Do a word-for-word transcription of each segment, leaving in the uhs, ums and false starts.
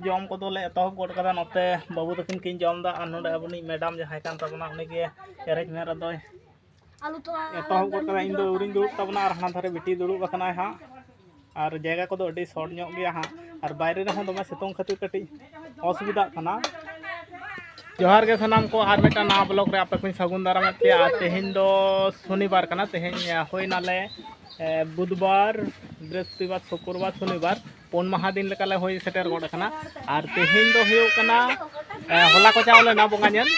ᱡᱚᱢ ᱠᱚᱫᱚᱞᱮ ᱮᱛᱚᱦᱚᱵ ᱜᱚᱫ ᱠᱟᱫᱟ᱾ ᱱᱚᱛᱮ ᱵᱟᱹᱵᱩ ᱛᱟᱹᱠᱤᱱ ᱠᱤᱱ ᱡᱚᱢ ᱮᱫᱟ, ᱟᱨ ᱱᱚᱰᱮ ᱟᱵᱚᱱᱤᱡ ᱢᱮᱰᱟᱢ ᱡᱟᱦᱟᱸᱭ ᱠᱟᱱ ᱛᱟᱵᱚᱱᱟ, ᱩᱱᱤᱜᱮ arrangement ᱨᱮᱫᱚᱭ ᱮᱛᱚᱦᱚᱵ ᱜᱚᱫ ᱠᱟᱫᱟ᱾ ᱤᱧ ᱫᱚ ᱟᱹᱣᱨᱤᱧ ᱫᱩᱲᱩᱵ ᱛᱟᱵᱚᱱᱟ, ᱟᱨ ᱦᱟᱱᱟ ᱫᱷᱟᱨᱮ ᱵᱤᱴᱤ ᱫᱩᱲᱩᱵ ᱟᱠᱟᱱᱟᱭ ᱦᱟᱸᱜ᱾ ᱟᱨ ᱡᱟᱭᱜᱟ ᱠᱚᱫᱚ ᱟᱹᱰᱤ short ᱧᱚᱜ ᱜᱮᱭᱟ ᱦᱟᱸᱜ, ᱟᱨ ᱵᱟᱭᱨᱮ ᱨᱮᱦᱚᱸ ᱫᱚᱢᱮ ᱥᱤᱛᱩᱝ ᱠᱷᱟᱹᱛᱤᱨ ᱠᱟᱹᱴᱤᱡ ᱚᱥᱩᱵᱤᱫᱷᱟᱜ ᱠᱟᱱᱟ᱾ ᱡᱚᱦᱟᱨ ᱜᱮ ᱥᱟᱱᱟᱢ ᱠᱚ, ᱟᱨ ᱢᱤᱫᱴᱟᱝ ᱱᱟᱣᱟ vlog ᱨᱮ ᱟᱯᱮ ᱠᱚᱧ ᱥᱟᱹᱜᱩᱱ ᱫᱟᱨᱟᱢᱮᱫ ᱯᱮᱭᱟ᱾ ᱟᱨ ᱛᱮᱦᱮᱧ ᱫᱚ ᱥᱚᱱᱤᱵᱟᱨ ᱠᱟᱱᱟ, ᱛᱮᱦᱮᱧ ᱦᱩᱭᱱᱟᱞᱮ ᱮ, ᱵᱩᱫᱷᱵᱟᱨ, ᱵᱨᱤᱦᱚᱥᱯᱚᱛᱤᱵᱟᱨ, ᱥᱩᱠᱨᱵᱟᱨ, ᱥᱚᱱᱤᱵᱟᱨ, ᱯᱩᱱ ᱢᱟᱦᱟ ᱫᱤᱱ ᱞᱮᱠᱟᱞᱮ ᱦᱩᱭ ᱥᱮᱴᱮᱨ ᱜᱚᱫ ᱟᱠᱟᱱᱟ᱾ ᱟᱨ ᱛᱮᱦᱮᱧ ᱫᱚ ᱦᱩᱭᱩᱜ ᱠᱟᱱᱟ, ᱮ, ᱦᱚᱞᱟ ᱠᱚ ᱪᱟᱣ ᱞᱮᱱᱟ ᱵᱚᱸᱜᱟ ᱧᱮᱞ᱾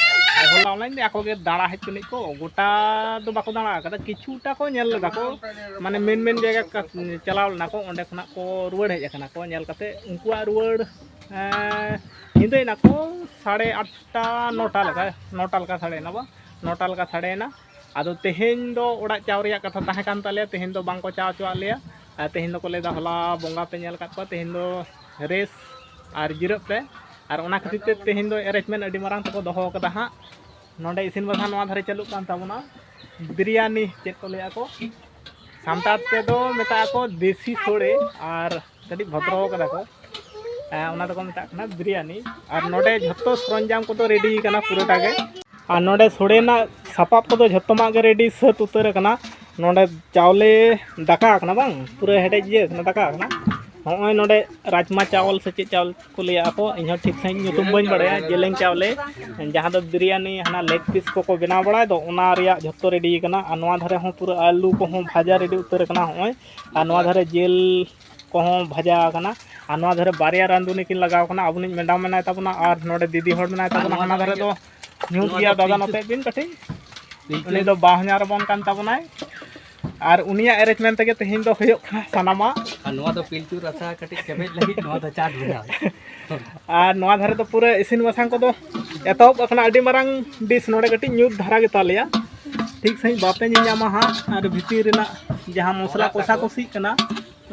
ᱦᱚᱞᱟ online ᱟᱠᱚ ᱜᱮ ᱫᱟᱬᱟ ᱦᱮᱡ ᱛᱩᱞᱩᱡ ᱠᱚ, ᱜᱚᱴᱟ ᱫᱚ ᱵᱟᱠᱚ ᱫᱟᱬᱟ ᱟᱠᱟᱫᱟ, ᱠᱤᱪᱷᱩᱴᱟ ᱠᱚ ᱧᱮᱞ ᱞᱮᱫᱟ ᱠᱚ, ᱢᱟᱱᱮ main main ᱡᱟᱭᱜᱟ ᱠᱟ-, ᱪᱟᱞᱟᱣ ᱞᱮᱱᱟ ᱠᱚ, ᱚᱸᱰᱮ ᱠᱷᱚᱱᱟᱜ ᱠᱚ ᱨᱩᱣᱟᱹᱲ ᱦᱮᱡ ᱟᱠᱟᱱᱟ ᱠᱚ᱾ ᱧᱮᱞ ᱠᱟᱛᱮ ᱩᱱᱠᱩᱣᱟᱜ ᱨᱩᱣᱟᱹᱲ, ᱮ, ᱧᱤᱫᱟᱹᱭᱮᱱᱟ ᱠᱚ ᱥᱟᱲᱮ ᱟᱴᱴᱟ, ᱱᱚᱴᱟ ᱞᱮᱠᱟ, ᱱᱚᱴᱟ ᱞᱮᱠᱟ ᱥᱟᱲᱮᱭᱮᱱᱟ ᱵᱟᱝ, ᱱᱚᱴᱟ ᱞᱮᱠᱟ ᱥᱟᱲᱮᱭᱮᱱᱟ᱾ ᱟᱫᱚ ᱛᱮᱦᱮᱧ ᱫᱚ ᱚᱲᱟᱜ ᱪᱟᱣ ᱨᱮᱭᱟᱜ ᱠᱟᱛᱷᱟ ᱛᱟᱦᱮᱸ ᱠᱟᱱ ᱛᱟᱞᱮᱭᱟ, ᱛᱮᱦᱮᱧ ᱫᱚ ᱵᱟᱝ ᱠᱚ ᱪᱟᱣ ᱦᱚᱪᱚᱣᱟᱜ ᱞᱮᱭᱟ᱾ ᱟᱨ ᱛᱮᱦᱮᱧ ᱫᱚᱠᱚ ᱞᱟᱹᱭᱫᱟ, ᱦᱚᱞᱟ ᱵᱚᱸᱜᱟ ᱯᱮ ᱧᱮᱞ ᱟᱠᱟᱫ ᱠᱚᱣᱟ, ᱛᱮᱦᱮᱧ ᱫᱚ rest ᱟᱨ ᱡᱤᱨᱟᱹᱜ ᱯᱮ᱾ ᱟᱨ ᱚᱱᱟ ᱠᱷᱟᱹᱛᱤᱨ ᱛᱮ ᱛᱮᱦᱮᱧ ᱫᱚ arrangement ᱟᱹᱰᱤ ᱢᱟᱨᱟᱝ ᱛᱮᱠᱚ ᱫᱚᱦᱚ ᱠᱟᱫᱟ ᱦᱟᱸᱜ᱾ ᱱᱚᱰᱮ ᱤᱥᱤᱱ ᱵᱟᱥᱟᱝ ᱱᱚᱣᱟ ᱫᱷᱟᱨᱮ ᱪᱟᱹᱞᱩᱜ ᱠᱟᱱ ᱛᱟᱵᱚᱱᱟ, ᱵᱤᱨᱭᱟᱱᱤ ᱪᱮᱫ ᱠᱚ ᱞᱟᱹᱭᱟ ᱠᱚ, ᱥᱟᱱᱛᱟᱲ ᱛᱮᱫᱚ ᱢᱮᱛᱟᱜ ᱟᱠᱚ ᱫᱮᱥᱤ ᱥᱳᱲᱮ, ᱟᱨ ᱠᱟᱹᱴᱤᱡ ᱵᱷᱚᱫᱨᱚ ᱠᱟᱫᱟ ᱠᱚ, ᱮᱸ, ᱚᱱᱟ ᱫᱚᱠᱚ ᱢᱮᱛᱟᱜ ᱠᱟᱱᱟ ᱵᱤᱨᱭᱟᱱᱤ᱾ ᱟᱨ ᱱᱚᱰᱮ ᱡᱷᱚᱛᱚ ᱥᱚᱨᱚᱧᱡᱟᱢ ᱠᱚᱫᱚ ready ᱠᱟᱱᱟ ᱯᱩᱨᱟᱹᱴᱟ ᱜᱮ᱾ ᱟᱨ ᱱᱚᱰᱮ ᱥᱳᱲᱮ ᱨᱮᱱᱟᱜ ᱥᱟᱯᱟᱵ ᱠᱚᱫᱚ ᱡᱷᱚᱛᱚᱢᱟᱜ ᱜᱮ ready ᱥᱟᱹᱛ ᱩᱛᱟᱹᱨ ᱟᱠᱟᱱᱟ᱾ ᱱᱚᱰᱮ ᱪᱟᱣᱞᱮ ᱫᱟᱠᱟ ᱟᱠᱟᱱᱟ ᱵᱟᱝ, ᱯᱩᱨᱟᱹ ᱦᱮᱰᱮᱡ ᱤᱭᱟᱹ ᱟᱠᱟᱱᱟ, ᱫᱟᱠᱟ ᱟᱠᱟᱱᱟ᱾ ᱱᱚᱜᱼᱚᱭ ᱱᱚᱰᱮ ᱨᱟᱡᱽᱢᱟ ᱪᱟᱣᱞ ᱥᱮ ᱪᱮᱫ ᱪᱟᱣᱞ ᱠᱚ ᱞᱟᱹᱭᱟ ᱠᱚ, ᱤᱧᱦᱚᱸ ᱴᱷᱤᱠ ᱥᱟᱺᱦᱤᱡ ᱧᱩᱛᱩᱢ ᱵᱟᱹᱧ ᱵᱟᱲᱟᱭᱟ᱾ ᱡᱮᱞᱮᱧ ᱪᱟᱣᱞᱮ, ᱡᱟᱦᱟᱸ ᱫᱚ ᱵᱤᱨᱭᱟᱱᱤ ᱦᱟᱱᱟ leg piece ᱠᱚᱠᱚ ᱵᱮᱱᱟᱣ ᱵᱟᱲᱟᱭ ᱫᱚ, ᱚᱱᱟ ᱨᱮᱭᱟᱜ ᱡᱷᱚᱛᱚ ready ᱠᱟᱱᱟ᱾ ᱟᱨ ᱱᱚᱣᱟ ᱫᱷᱟᱨᱮ ᱦᱚᱸ ᱯᱩᱨᱟᱹ ᱟᱹᱞᱩ ᱠᱚᱦᱚᱸ ᱵᱷᱟᱡᱟ ready ᱩᱛᱟᱹᱨ ᱟᱠᱟᱱᱟ ᱱᱚᱜᱼᱚᱭ᱾ ᱟᱨ ᱱᱚᱣᱟ ᱫᱷᱟᱨᱮ ᱡᱤᱞ ᱠᱚᱦᱚᱸ ᱵᱷᱟᱡᱟ ᱟᱠᱟᱱᱟ᱾ ᱟᱨ ᱱᱚᱣᱟ ᱫᱷᱟᱨᱮ ᱵᱟᱨᱭᱟ ᱨᱟᱸᱫᱷᱩᱱᱤ ᱠᱤᱱ ᱞᱟᱜᱟᱣ ᱠᱟᱱᱟ, ᱟᱵᱚᱱᱤᱡ ᱢᱮᱰᱟᱢ ᱢᱮᱱᱟᱭ ᱛᱟᱵᱚᱱᱟ ᱟᱨ ᱱᱚᱰᱮ ᱫᱤᱫᱤ ᱦᱚᱲ ᱢᱮᱱᱟᱭ ᱛᱟᱵᱚᱱᱟ᱾ ᱦᱟᱱᱟ ᱫᱷᱟᱨᱮ ᱫᱚ ᱧᱩᱛ ᱜᱮᱭᱟ, ᱫᱟᱫᱟ ᱱᱚᱛᱮ ᱵᱤᱱ ᱠᱟᱹᱴᱤᱡ, ᱩᱱᱤ ᱫᱚ ᱵᱟᱦᱧᱟᱨ ᱵᱚᱱ ᱠᱟᱱ ᱛᱟᱵᱚᱱᱟᱭ᱾ ᱟᱨ ᱩᱱᱤᱭᱟᱜ arrangement ᱛᱮᱜᱮ ᱛᱮᱦᱮᱧ ᱫᱚ ᱦᱩᱭᱩᱜ ᱠᱟᱱᱟ ᱥᱟᱱᱟᱢᱟᱜ᱾ ᱟᱨ ᱱᱚᱣᱟ ᱫᱚ ᱯᱤᱞᱪᱩ ᱨᱟᱥᱟ ᱠᱟᱹᱴᱤᱡ ᱪᱮᱯᱮᱡ ᱞᱟᱹᱜᱤᱫ ᱱᱚᱣᱟ ᱫᱚ ᱪᱟᱴ ᱵᱮᱱᱟᱣ᱾ ᱟᱨ ᱱᱚᱣᱟ ᱫᱷᱟᱨᱮ ᱫᱚ ᱯᱩᱨᱟᱹ ᱤᱥᱤᱱ ᱵᱟᱥᱟᱝ ᱠᱚᱫᱚ ᱮᱛᱚᱦᱚᱵ ᱟᱠᱟᱱᱟ᱾ ᱟᱹᱰᱤ ᱢᱟᱨᱟᱝ dish ᱱᱚᱰᱮ ᱠᱟᱹᱴᱤᱡ ᱧᱩᱛ ᱫᱷᱟᱨᱟ ᱜᱮᱛᱟ ᱞᱮᱭᱟ, ᱴᱷᱤᱠ ᱥᱟᱺᱦᱤᱡ ᱵᱟᱯᱮ ᱧᱮᱧᱟᱢᱟ ᱦᱟᱸᱜ᱾ ᱟᱨ ᱵᱷᱤᱛᱤᱨ ᱨᱮᱱᱟᱜ ᱡᱟᱦᱟᱸ ᱢᱚᱥᱞᱟ ᱠᱚᱥᱟ ᱠᱚᱥᱤᱜ ᱠᱟᱱᱟ,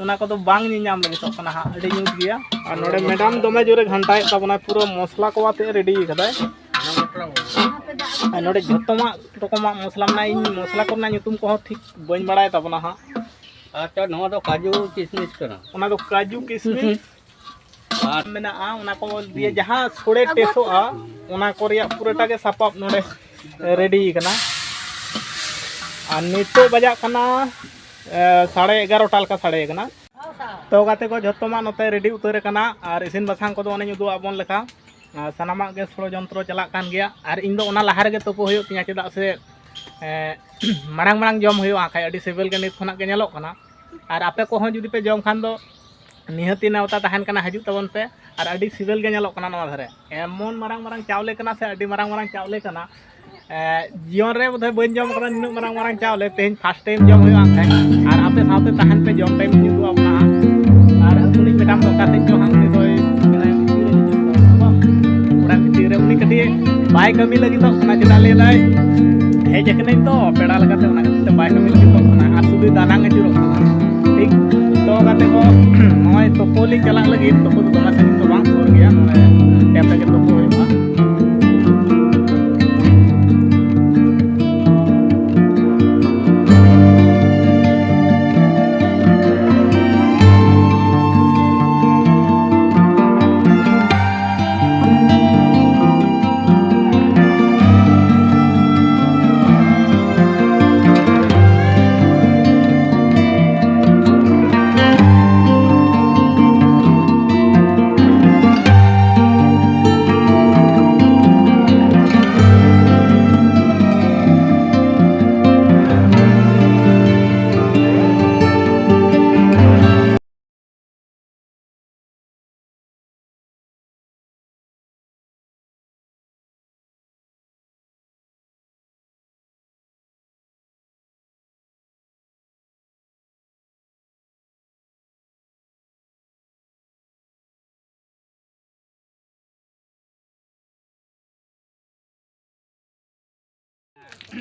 ᱚᱱᱟ ᱠᱚᱫᱚ ᱵᱟᱝ ᱧᱮᱧᱟᱢ ᱞᱟᱹᱜᱤᱫᱚᱜ ᱠᱟᱱᱟ ᱦᱟᱸᱜ, ᱟᱹᱰᱤ ᱧᱩᱛ ᱜᱮᱭᱟ᱾ ᱟᱨ ᱱᱚᱰᱮ ᱢᱮᱰᱟᱢ ᱫᱚᱢᱮ ᱡᱳᱨᱮ ᱜᱷᱟᱱᱴᱟᱭᱮᱫ ᱛᱟᱵᱚᱱᱟ, ᱯᱩᱨᱟᱹ ᱢᱚᱥᱞᱟ ᱠᱚ ᱟᱛᱮ ready ᱠᱟᱫᱟᱭ᱾ ᱟᱨ ᱱᱚᱰᱮ ᱡᱷᱚᱛᱚᱢᱟᱜ ᱨᱚᱠᱚᱢᱟᱜ ᱢᱚᱥᱞᱟ ᱢᱮᱱᱟᱜᱼᱟ᱾ ᱤᱧ ᱢᱚᱥᱞᱟ ᱠᱚᱨᱮᱱᱟᱜ ᱧᱩᱛᱩᱢ ᱠᱚᱦᱚᱸ ᱴᱷᱤᱠ ᱵᱟᱹᱧ ᱵᱟᱲᱟᱭ ᱛᱟᱵᱚᱱᱟ ᱦᱟᱸᱜ᱾ ᱟᱪᱪᱷᱟ, ᱱᱚᱣᱟ ᱫᱚ ᱠᱟᱡᱩ ᱠᱤᱥᱢᱤᱥ ᱠᱟᱱᱟ᱾ ᱚᱱᱟ ᱫᱚ ᱠᱟᱡᱩ ᱠᱤᱥᱢᱤᱥ᱾ ᱟᱨ ᱢᱮᱱᱟᱜᱼᱟ, ᱚᱱᱟ ᱠᱚ ᱫᱤᱭᱮ ᱡᱟᱦᱟᱸ ᱥᱳᱲᱮ ᱴᱮᱥᱚᱜᱼᱟ, ᱚᱱᱟ ᱠᱚ ᱨᱮᱭᱟᱜ ᱯᱩᱨᱟᱹᱴᱟ ᱜᱮ ᱥᱟᱯᱟᱵ ᱱᱚᱰᱮ ᱨᱮᱰᱤ ᱠᱟᱱᱟ᱾ ᱟᱨ ᱱᱤᱛᱚᱜ ᱵᱟᱡᱟᱜ ᱠᱟᱱᱟ, ᱮ, ᱥᱟᱲᱮ ᱮᱜᱟᱨᱚᱴᱟ ᱞᱮᱠᱟ ᱥᱟᱰᱮ ᱠᱟᱱᱟ᱾ ᱛᱚ ᱜᱟᱛᱮ ᱠᱚ, ᱡᱷᱚᱛᱚᱢᱟᱜ ᱱᱚᱛᱮ ᱨᱮᱰᱤ ᱩᱛᱟᱹᱨ ᱟᱠᱟᱱᱟ ᱟᱨ ᱤᱥᱤᱱ ᱵᱟᱥᱟᱝ ᱠᱚᱫᱚ ᱚᱱᱮᱧ ᱩᱫᱩᱜ ᱟᱫ ᱵᱚᱱ ᱞᱮᱠᱟ, ᱟᱨ ᱥᱟᱱᱟᱢᱟᱜ ᱜᱮ ᱥᱚᱲᱚᱡᱚᱱᱛᱨᱚ ᱪᱟᱞᱟᱜ ᱠᱟᱱ ᱜᱮᱭᱟ᱾ ᱟᱨ ᱤᱧ ᱫᱚ ᱚᱱᱟ ᱞᱟᱦᱟ ᱨᱮᱜᱮ ᱛᱩᱯᱩ ᱦᱩᱭᱩᱜ ᱛᱤᱧᱟᱹ, ᱪᱮᱫᱟᱜ ᱥᱮ, ᱮ, ᱢᱟᱲᱟᱝ ᱢᱟᱲᱟᱝ ᱡᱚᱢ ᱦᱩᱭᱩᱜᱼᱟ, ᱠᱷᱟᱡ ᱟᱹᱰᱤ ᱥᱤᱵᱤᱞ ᱜᱮ ᱱᱤᱛ ᱠᱷᱚᱱᱟᱜ ᱜᱮ ᱧᱮᱞᱚᱜ ᱠᱟᱱᱟ᱾ ᱟᱨ ᱟᱯᱮ ᱠᱚᱦᱚᱸ ᱡᱩᱫᱤ ᱯᱮ ᱡᱚᱢ ᱠᱷᱟᱱ ᱫᱚ, ᱱᱤᱦᱟᱹᱛᱤ ᱱᱮᱣᱛᱟ ᱛᱟᱦᱮᱱ ᱠᱟᱱᱟ, ᱦᱤᱡᱩᱜ ᱛᱟᱵᱚᱱ ᱯᱮ᱾ ᱟᱨ ᱟᱹᱰᱤ ᱥᱤᱵᱤᱞ ᱜᱮ ᱧᱮᱞᱚᱜ ᱠᱟᱱᱟ ᱱᱚᱣᱟ ᱫᱷᱟᱨᱮ᱾ ᱮᱢᱚᱱ ᱢᱟᱨᱟᱝ ᱢᱟᱨᱟᱝ ᱪᱟᱣᱞᱮ ᱠᱟᱱᱟ ᱥᱮ, ᱟᱹᱰᱤ ᱢᱟᱨᱟᱝ ᱢᱟᱨᱟᱝ ᱪᱟᱣᱞᱮ ᱠᱟᱱᱟ᱾ ᱮ, ᱡᱤᱭᱚᱱ ᱨᱮ ᱵᱳᱫᱷᱚᱭ ᱵᱟᱹᱧ ᱡᱚᱢ ᱠᱟᱫᱟ ᱱᱩᱱᱟᱹᱜ ᱢᱟᱨᱟᱝ ᱢᱟᱨᱟᱝ ᱪᱟᱣᱞᱮ, ᱛᱮᱦᱮᱧ ᱯᱷᱟᱥᱴ ᱴᱟᱭᱤᱢ ᱡᱚᱢ ᱦᱩᱭᱩᱜᱼᱟ ᱠᱷᱟᱡ᱾ ᱟᱨ ᱟᱯᱮ ᱥᱟᱶᱛᱮ ᱛᱟᱦᱮᱱ ᱯᱮ, ᱡᱚᱢ ᱴᱟᱭᱤᱢ ᱤᱧ ᱩᱫᱩᱜ ᱟᱵᱚᱱᱟ ᱦᱟᱸᱜ᱾ ᱟᱨ ᱩᱱᱤ ᱢᱮᱰᱟᱢ ᱫᱚ ᱚᱠᱟ ᱥᱮᱫ ᱪᱚ ᱦᱟᱸᱜ ᱩᱱᱤ ᱫᱚᱭ ᱢᱮᱱᱟ ᱚᱲᱟᱜ ᱵᱷᱤᱛᱤᱨ ᱨᱮ, ᱩᱱᱤ ᱠᱟᱹᱴᱤᱡ ᱵᱟᱭ ᱠᱟᱹᱢᱤ ᱞᱟᱹᱜᱤᱫᱚᱜ ᱠᱟᱱᱟ, ᱪᱮᱫᱟᱜ ᱞᱟᱹᱭ ᱫᱟᱭ, ᱦᱮᱡ ᱟᱠᱟᱱᱟᱹᱧ ᱛᱚ ᱯᱮᱲᱟ ᱞᱮᱠᱟᱛᱮ, ᱚᱱᱟ ᱠᱷᱟᱹᱛᱤᱨ ᱛᱮ ᱵᱟᱭ ᱠᱟᱹᱢᱤ ᱞᱟᱹᱜᱤᱫᱚᱜ ᱠᱟᱱᱟ ᱟᱨ ᱥᱩᱫᱷᱩ ᱫᱟᱱᱟᱝ ᱟᱹᱪᱩᱨᱚᱜ ᱠᱟᱱᱟ᱾ ᱴᱷᱤᱠ᱾ ᱛᱚ ᱜᱟᱛᱮ ᱠᱚ, ᱱᱚᱜᱼᱚᱭ ᱛᱩᱯᱩ ᱞᱤᱧ ᱪᱟᱞᱟᱜ ᱞᱟᱹᱜᱤᱫ, ᱛᱩᱯᱩ ᱫᱚ ᱫᱚᱢᱮ ᱥᱟᱺᱜᱤᱧ ᱫᱚ ᱵᱟᱝ, ᱥᱩᱨ ᱜᱮᱭᱟ, ᱱᱚᱰᱮ ᱴᱮᱯ ᱨᱮᱜᱮ ᱛᱩᱯᱩ ᱦᱩᱭᱩᱜᱼᱟ᱾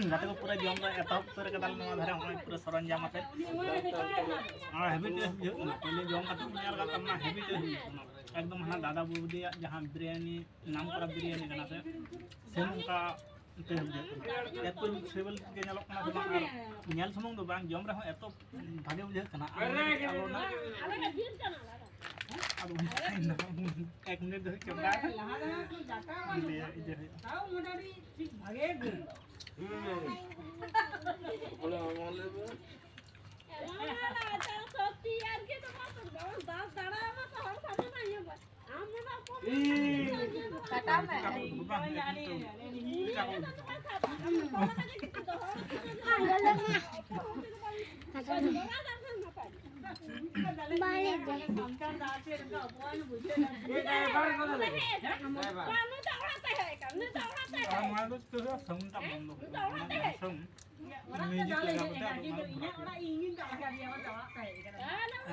ᱜᱟᱛᱮ ᱠᱚ, ᱯᱩᱨᱟᱹ ᱡᱚᱢ ᱫᱚ ᱮᱛᱚᱦᱚᱵ ᱩᱛᱟᱹᱨ ᱠᱟᱫᱟᱞᱮ ᱱᱚᱣᱟ ᱫᱷᱟᱨᱮ, ᱱᱚᱜᱼᱚᱭ ᱯᱩᱨᱟᱹ ᱥᱚᱨᱚᱧᱡᱟᱢ ᱟᱛᱮ᱾ ᱱᱚᱣᱟ ᱦᱮᱵᱷᱤ ᱴᱮᱥᱴ ᱵᱩᱡᱷᱟᱹᱜ ᱠᱟᱱᱟ, ᱯᱳᱭᱞᱳ ᱡᱚᱢ ᱠᱟᱛᱮ ᱧᱮᱞ ᱠᱟᱫ ᱛᱟᱢᱟ, ᱦᱮᱵᱷᱤ ᱴᱮᱥᱴ ᱵᱩᱡᱷᱟᱹᱜ ᱠᱟᱱᱟ᱾ ᱮᱠᱫᱚᱢ ᱦᱟᱱᱟ ᱫᱟᱫᱟ ᱵᱩᱰᱤᱭᱟᱜ ᱡᱟᱦᱟᱸ ᱵᱤᱨᱭᱟᱱᱤ, ᱱᱟᱢ ᱠᱚᱨᱟ ᱵᱤᱨᱭᱟᱱᱤ ᱠᱟᱱᱟ ᱥᱮ, ᱥᱮᱢ ᱚᱱᱠᱟ ᱴᱮᱥᱴ ᱵᱩᱡᱷᱟᱹᱜ ᱠᱟᱱᱟ᱾ ᱮᱛᱚ ᱥᱤᱵᱤᱞ ᱜᱮ ᱧᱮᱞᱚᱜ ᱠᱟᱱᱟ ᱥᱮ ᱵᱟᱝ, ᱟᱨ ᱧᱮᱞ ᱥᱩᱢᱩᱝ ᱫᱚ ᱵᱟᱝ, ᱡᱚᱢ ᱨᱮᱦᱚᱸ ᱮᱛᱚ ᱵᱷᱟᱜᱮ ᱵᱩᱡᱷᱟᱹᱜ ᱠᱟᱱᱟ᱾ ᱟᱨ ᱟᱞᱚ ᱚᱱᱟ ᱟᱫᱚ ᱩᱱᱤ ᱮᱠ ᱢᱤᱱᱤᱴ ᱫᱷᱟᱹᱵᱤᱡ ᱠᱮᱢᱮᱨᱟ ᱞᱟᱦᱟ ᱫᱚ ᱫᱟᱠᱟ ᱵᱟᱝ ᱤᱭᱟᱹ ᱦᱩᱭᱩᱜᱼᱟ᱾ ᱤᱭᱟᱹ ᱦᱩᱭᱩᱜᱼᱟ᱾ ᱛᱟᱣ ᱢᱚᱴᱟᱢᱩᱴᱤ ᱴᱷᱤᱠ ᱵᱷᱟᱜᱮ ᱜᱮ᱾ ᱦᱩᱸ᱾ ᱵᱚᱞᱮ ᱚᱱᱟ ᱞᱟᱹᱭ ᱢᱮ᱾ ᱮᱢᱚᱱ ᱟᱪᱟᱨ ᱥᱚᱠᱛᱤ ᱟᱨ ᱠᱤ ᱛᱚᱢᱟ ᱫᱟᱜ ᱫᱟᱲᱟ ᱢᱟ ᱛᱚ ᱦᱚᱲ ᱥᱟᱢᱱᱮ ᱢᱟ ᱤᱭᱟᱹ ᱵᱟ-, ᱟᱢ ᱢᱟ ᱠᱟᱴᱟᱣ ᱢᱮ᱾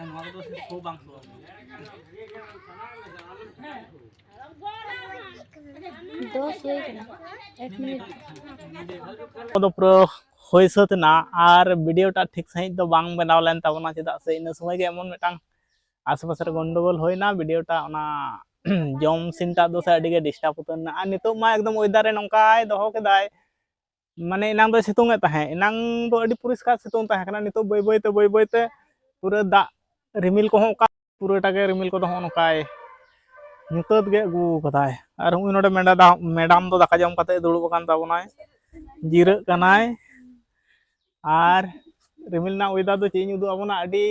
ᱱᱚᱣᱟ ᱠᱚᱫᱚ ᱥᱮ ᱥᱳ ᱵᱟᱝ ᱥᱳ᱾ ᱫᱚᱥ ᱦᱩᱭ ᱠᱟᱱᱟ, ᱮᱠ ᱢᱤᱱᱤᱴ᱾ ᱠᱚᱫᱚ ᱯᱩᱨᱟᱹ ᱦᱩᱭ ᱥᱟᱹᱛ ᱮᱱᱟ, ᱟᱨ ᱵᱷᱤᱰᱤᱭᱳ ᱴᱟᱜ ᱴᱷᱤᱠ ᱥᱟᱺᱦᱤᱡ ᱫᱚ ᱵᱟᱝ ᱵᱮᱱᱟᱣ ᱞᱮᱱ ᱛᱟᱵᱚᱱᱟ, ᱪᱮᱫᱟᱜ ᱥᱮ ᱤᱱᱟᱹ ᱥᱚᱢᱚᱭ ᱜᱮ ᱮᱢᱚᱱ ᱢᱤᱫᱴᱟᱝ ᱟᱥᱮ ᱯᱟᱥᱮ ᱨᱮ ᱜᱚᱱᱰᱚᱜᱳᱞ ᱦᱩᱭᱱᱟ, ᱵᱷᱤᱰᱤᱭᱳ ᱴᱟᱜ ᱚᱱᱟ ᱡᱚᱢ ᱥᱤᱱ ᱴᱟᱜ ᱫᱚ ᱥᱮ ᱟᱹᱰᱤ ᱜᱮ ᱰᱤᱥᱴᱟᱵ ᱩᱛᱟᱹᱨ ᱮᱱᱟ᱾ ᱟᱨ ᱱᱤᱛᱚᱜ ᱢᱟ ᱮᱠᱫᱚᱢ ᱳᱭᱮᱫᱟᱨ ᱨᱮ ᱱᱚᱝᱠᱟᱭ ᱫᱚᱦᱚ ᱠᱮᱫᱟᱭ, ᱢᱟᱱᱮ ᱮᱱᱟᱝ ᱫᱚᱭ ᱥᱤᱛᱩᱝ ᱮᱫ ᱛᱟᱦᱮᱸᱫ, ᱮᱱᱟᱝ ᱫᱚ ᱟᱹᱰᱤ ᱯᱚᱨᱤᱥᱠᱟᱨ ᱥᱤᱛᱩᱝ ᱛᱟᱦᱮᱸ ᱠᱟᱱᱟ, ᱱᱤᱛᱚᱜ ᱵᱟᱹᱭ ᱵᱟᱹᱭ ᱛᱮ ᱵᱟᱹᱭ ᱵᱟᱹᱭ ᱛᱮ ᱯᱩᱨᱟᱹ ᱫᱟᱜ ᱨᱤᱢᱤᱞ ᱠᱚᱦᱚᱸ ᱚᱠᱟ ᱯᱩᱨᱟᱹᱴᱟ ᱜᱮ ᱨᱤᱢᱤᱞ ᱠᱚᱫᱚ ᱦᱚᱸᱜᱼᱚ ᱱᱚᱝᱠᱟᱭ ᱧᱩᱛᱟᱹᱛ ᱜᱮ ᱟᱹᱜᱩ ᱠᱟᱫᱟᱭ᱾ ᱟᱨ ᱦᱚᱸᱜᱼᱚᱭ ᱱᱚᱰᱮ ᱢᱮᱰᱟ-, ᱢᱮᱰᱟᱢ ᱫᱚ ᱫᱟᱠᱟ ᱡᱚᱢ ᱠᱟᱛᱮ ᱫᱩᱲᱩᱵ ᱟᱠᱟᱱ ᱛᱟᱵᱚᱱᱟᱭ, ᱡᱤᱨᱟᱹᱜ ᱠᱟᱱᱟᱭ᱾ ᱟᱨ ᱨᱤᱢᱤᱞ ᱨᱮᱱᱟᱜ ᱳᱭᱮᱫᱟᱨ ᱫᱚ ᱪᱮᱫ ᱤᱧ ᱩᱫᱩᱜ ᱟᱵᱚᱱᱟ, ᱟᱹᱰᱤ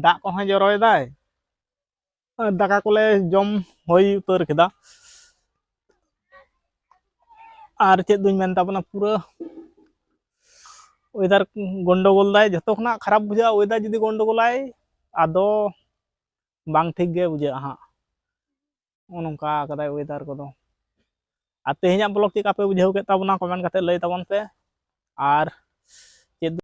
ᱫᱟᱜ ᱠᱚᱦᱚᱸ ᱡᱚᱨᱚᱭᱮᱫᱟᱭ᱾ ᱫᱟᱠᱟ ᱠᱚᱞᱮ ᱡᱚᱢ ᱦᱩᱭ ᱩᱛᱟᱹᱨ ᱠᱮᱫᱟ᱾ ᱟᱨ ᱪᱮᱫ ᱫᱩᱧ ᱢᱮᱱ ᱛᱟᱵᱚᱱᱟ, ᱯᱩᱨᱟᱹ ᱳᱭᱮᱫᱟᱨ ᱜᱚᱱᱰᱚᱜᱳᱞ ᱫᱟᱭ᱾ ᱡᱚᱛᱚ ᱠᱷᱚᱱᱟᱜ ᱠᱷᱟᱨᱟᱯ ᱵᱩᱡᱷᱟᱹᱜᱼᱟ ᱳᱭᱮᱫᱟᱨ ᱡᱩᱫᱤ ᱜᱚᱱᱰᱚᱜᱳᱞᱟᱭ, ᱟᱫᱚ ᱵᱟᱝ ᱴᱷᱤᱠ ᱜᱮ ᱵᱩᱡᱷᱟᱹᱜᱼᱟ ᱦᱟᱸᱜ᱾ ᱱᱚᱜᱼᱚ ᱱᱚᱝᱠᱟ ᱠᱟᱫᱟᱭ ᱳᱭᱮᱫᱟᱨ ᱠᱚᱫᱚ᱾ ᱟᱨ ᱛᱮᱦᱮᱧᱟᱜ ᱵᱞᱚᱜ ᱪᱮᱫ ᱞᱮᱠᱟ ᱯᱮ ᱵᱩᱡᱷᱟᱹᱣ ᱠᱮᱫ ᱛᱟᱵᱚᱱᱟ, ᱠᱚᱢᱮᱱᱴ ᱠᱟᱛᱮ ᱞᱟᱹᱭ ᱛᱟᱵᱚᱱ ᱯᱮ᱾ ᱟᱨ